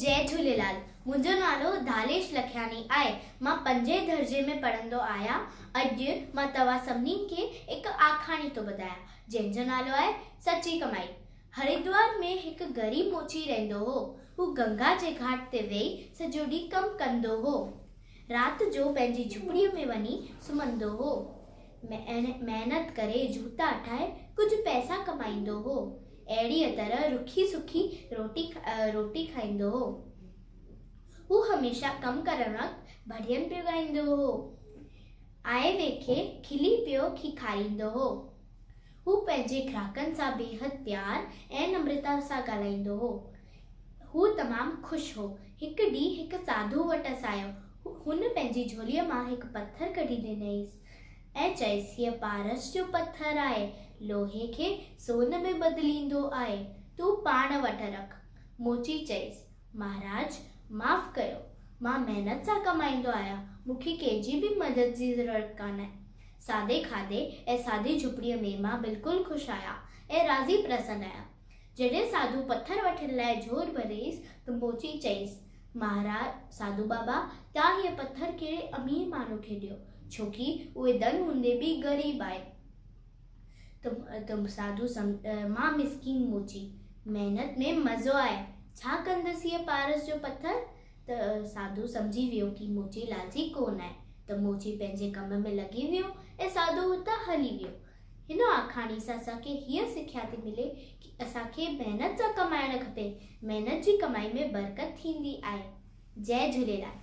جئي جهوليلال منهنجو نالو داليش لکياڻي آهي مان پنجين درجي ۾ پڙهندو آهيان اڄ مان توهان سڀني کي هڪ آکاڻي ٿو ٻڌايان جنهن جو نالو آهي سچي ڪمائي هردوار ۾ هڪ غريب موچي رهندو هو هو گنگا جي گهاٽ تي ويهي سڄو ڏينهن ڪم ڪندو هو رات جو پنهنجي جهوپڙيء ۾ وڃي سمهندو هو. محنت ڪري جوتا ٺاهي ڪجهه پئسا ڪمائيندو هو. اهڙيء طرح رکي سکي روٽي روٽي کائيندو هو. هو هميشه ڪم ڪرڻ وقت ڀڄن پيو ڳائيندو هو. آئي وئي کي کلي پيو کيکاريندو هو. هو پنهنجي گراهڪن سان بيحد پيار ۽ نمرتا سان ڳالهائيندو هو. هو تمام خوش هو. هڪ ڏينهن هڪ ساڌو وٽس آيو. هن پنهنجي جهوليء مان هڪ پٿر ڪڍي ڏنائينس ۽ چيس، هيء پارس جو پٿر آهي. لوهي کي سون ۾ بدليندو آهي. تون پاڻ وٽ رک. موچي چيس، مهاراج! معاف ڪيو. مان محنت سان ڪمائيندو آهيان. مون کي ڪنهن جي به مدد جي ضرورت ڪانهي. سادي کاڌي ۽ سادي جهوپڙيء ۾ مان بلڪل خوش آهيان ۽ راضي پرسن آهيان. جڏهن ساڌو پٿر وٺڻ لاء زور ڀريس ته موچي چيس، مهاراج، ساڌو بابا، توهان هيء پٿر ڪهڙي امير ماڻهو کي ڏيو، ڇوڪي اهي ڌن هوندي به غريب آهن. ته ساڌو مان مسڪين موچي، محنت ۾ مزو آهي، ڇا ڪندس هيء پارس جو پٿر؟ ته ساڌو سمجهي ويو ڪي موچي لالچي ڪونه آهي ته موچي پنهنجي ڪم ۾ لڳي ويو ۽ ساڌو هتان هلي ويو. هن آکاڻي سان اسان کي هيء سکيا ٿي ملي ڪي اسان کي محنت سان ڪمائڻ کپي، محنت جي ڪمائي ۾ برڪت ٿيندي آهي. جئي جهوليلال.